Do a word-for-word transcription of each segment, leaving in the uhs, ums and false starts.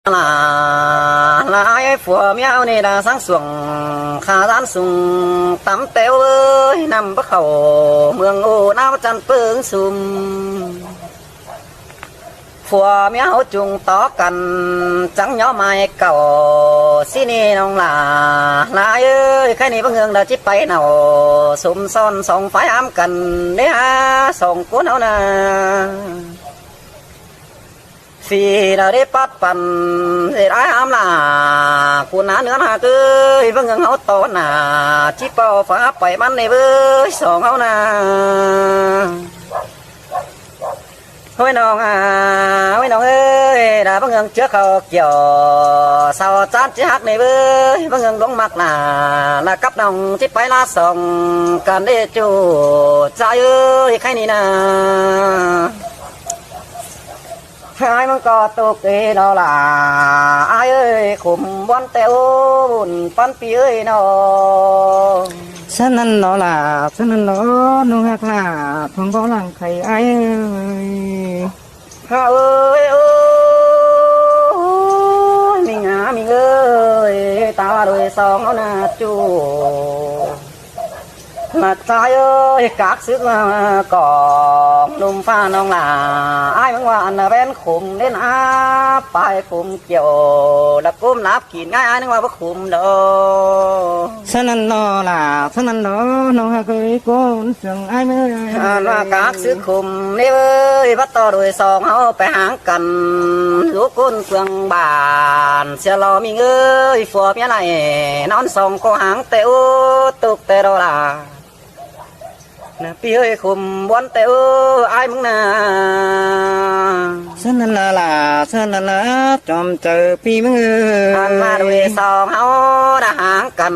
ꞌLạ, ꞌlạ ải, phua ꞌmía ꞌháu ꞌnị ꞌnhắng sắng sung, khả ꞌdan sung tắm tẻo ới, ꞌnặm báu khảu ꞌmướng ꞌnáo chăn ꞌpứng sum. Phua ꞌmía ꞌháu ꞌchung tó căn, chắng ꞌnhó mai cảu. ꞌSí ꞌnị ꞌnọng ꞌlạ, ꞌlạ ải ới, ꞌkhạy ꞌnị báu ꞌhướng đaư ꞌchí pay nảu, sum son song phái ꞌhám căn, đé hák song ꞌcốn ꞌháu ꞌna. Phi đaư đé pắt păn, ꞌdệt ải ꞌhám ꞌlạ, ꞌcốn ꞌná ꞌnứa ꞌhặc ới, báu ꞌhướng ꞌháu tó ꞌna, ꞌchí ꞌpo pha pay ꞌmắn ꞌnị ꞌvới song ꞌháu ꞌna. ꞌHới ꞌnọng ꞌnớ, ꞌhới ꞌnọng ới, đaư báu ꞌhướng ꞌchứa khảu kiẻo, sau chán ꞌchí ꞌhặc ꞌnị ꞌvới, báu ꞌhướng ꞌluống ꞌmặc ꞌna, ꞌna cắp ꞌnọng ꞌchí pay ꞌlạ song căn đé ꞌchu. ꞌChái ới, ꞌkhạy ꞌnị ꞌna, ải ꞌmướng ꞌcọ ꞌtộc ꞌnị ꞌnớ ꞌlạ ải ới, khum ꞌmuôn tẻo ún ꞌpắn ꞌpi ới ꞌnớ. ꞌSướng ꞌnặn ꞌnớ ꞌlạ, ꞌsướng ꞌnặn ꞌnớ, ꞌnọng ꞌhặc ꞌlạ, phóng báu lăng khay ải ới. Hák ới, ôi, ꞌmính ꞌna, ꞌmính ới, ta đuổi song ꞌháu ꞌna ꞌchu. ꞌLạ ꞌchái ới, các sứk ꞌcóng ꞌnum ꞌphạ ꞌnọng ꞌlạ, ải ꞌmướng ꞌva ăn ꞌvén khum ꞌnến áp pay khum kiẻo, ꞌlạ ꞌcốn láp kin ꞌngai, ải ꞌnưng ꞌva báu khum đaư. ꞌSướng ꞌnặn ꞌnớ ꞌlạ, ꞌsướng ꞌnặn ꞌnớ, ꞌnọng ꞌhặc ới, ꞌcốn sương ải ꞌmướng ới. Ăn ꞌva các sứk khum ꞌnị ới, bắt tó đuổi song ꞌháu pay ꞌháng căn, dú ꞌcốn phường bản, sia lo ꞌmính ới, phua ꞌmía ꞌnị ꞌnón song ꞌcọ ꞌháng tẻo ꞌtộc tẻo ꞌlạ. ꞌNa ꞌpi ới, khum ꞌmuôn tẻo ải ꞌmướng ꞌna. ꞌSướng ꞌnặn ꞌlạ, ꞌlạ, ꞌsướng ꞌnặn ꞌlạ, chom chaư ꞌpi ꞌmướng ới. Ăn ꞌva đuổi song ꞌháu đa ꞌháng căn,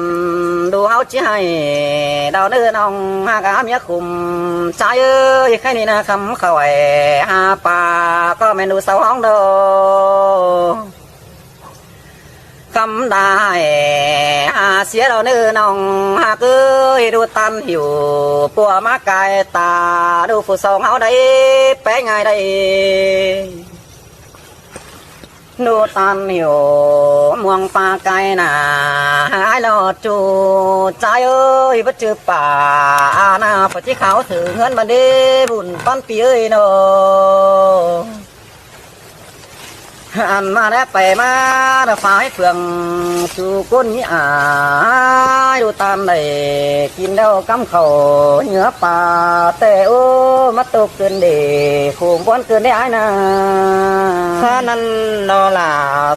đu ꞌháu ꞌchí ꞌhạy đaư ꞌnớ ꞌnọng ꞌhặc ꞌmía khum. ꞌChái ới, ꞌkhạy ꞌnị ꞌna khắm khảu ải ha pa ꞌcọ ꞌmen đu sau ꞌhóng đaư. Khắm đa ải ha sia đaư ꞌnớ ꞌnọng ꞌhặc ới, đu ꞌtan hỉu pua ꞌmá cai ta, đu phủ song ꞌháu đảy pé ꞌngai đảy. ꞌNụ ꞌtan hỉu muông pa cai ꞌna, ải lo ꞌchu. ꞌChái ới, báu ꞌchư pả a ꞌna, pha ꞌchí khảu thử ꞌhướn ꞌmắn đé bun ꞌpắn ꞌpi ới ꞌnớ. Ăn ꞌmá đé pay ꞌmá, ꞌna phái phường su ꞌcốn ꞌnị ải, đu ꞌtan đảy kin đaư cắm khảu ꞌnhứa pa tẻo ꞌmá ꞌtộc ꞌcứn đê, khum ꞌmuôn ꞌcứn đé ải ꞌna. ꞌSướng ꞌnặn ꞌnớ ꞌlạ,